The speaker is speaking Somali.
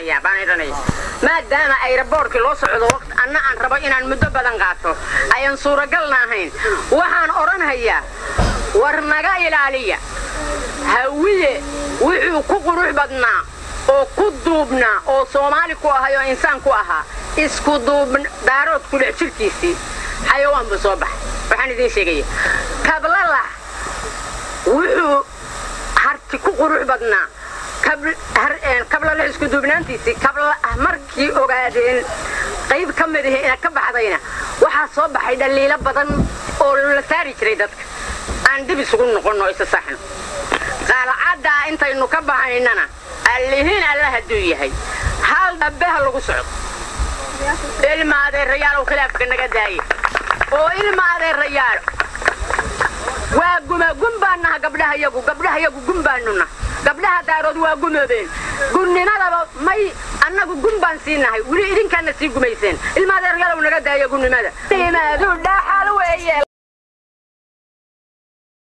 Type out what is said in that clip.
odhanayaa baan odhanaya, maadaama ayraboorkii loo socdo waqti anna aan rabo inaan muddo badan qaato, ayan suuragalna ahayn. Waxaan odhanhayaa, war naga ilaaliya. Hawiye wuxuu ku qurux badnaa oo ku duubnaa oo Soomaali ku ahay oo insaan ku ahaa isku duub. Daarood ku dhex jirkiisii xayawaan buu soo baxay. Waxaan idiin sheegaya, Kablalax wuxuu Harti ku qurux badnaa Kablalax isku duubnaantiisii. Kabla markii Ogaadeen qayb ka mid ahi ina ka baxdayna, waxaa soo baxay dhaliilo badan oo la saari jiray dadka. Aan dib isugu noqonno, isa saxno. Qalcaddaa intaynu ka baxaynana, allihiin alla hadduu yahay, hal dabbeha lagu socdo. Ilma adeerayaalow, khilaafka naga daaye oo ilma adeerayaalo, waa guma gun baan naha. Gabdhaha yagu, gabdhaha yagu gun baanu naha. Gabdhaha Daarood waa gumoobeen, gunnimadaba may, annagu gun baan sii nahay. Weli idinkaana sii gumayseen. Ilma adeerayaalow, naga daaya gunnimada. Nimadu dhaxal